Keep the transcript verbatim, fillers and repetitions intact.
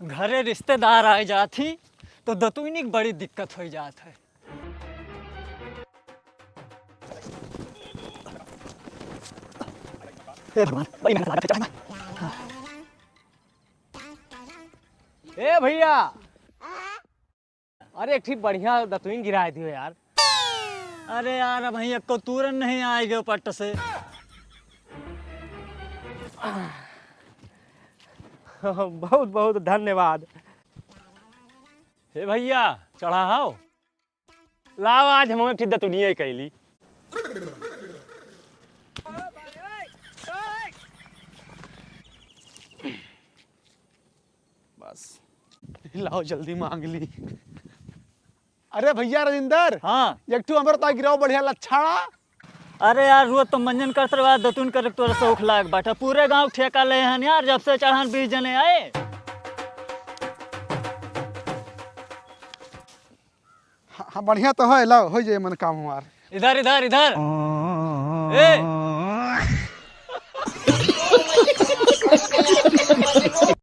घरे रिश्तेदार आए जात ही तो दतुइनी के बड़ी दिक्कत होइ जात है। हे भगवान, बड़ी मेहनत लागत है चढ़े में। ए भैया, अरे एक ठी बढ़िया दतुइन गिराए दियो यार। अरे यार, अब भैया को तूरन नहीं आए गयो पट्ट से। बहुत बहुत धन्यवाद। हे भैया, चढ़ा हाव। लाव, आज हम एक ठी दतुनिया ही कैली। बस, लाव जल्दी मांग ली। अरे भैया राजेंद्र, हाँ। एक ठो हमरो ता गिराओ बढ़िया लच्छाड़ा। अरे यार, रोज तो मंजन करत रहा, दतुन करे तोरा शौक लाग बाटा। पूरे गांव ठेका ले हन यार, जब से चढ़न बीस जने आए। हाँ, हाँ, बढ़िया तो है, लाओ, हो जाए मन काम हमार। इधर, इधर, इधर। ए,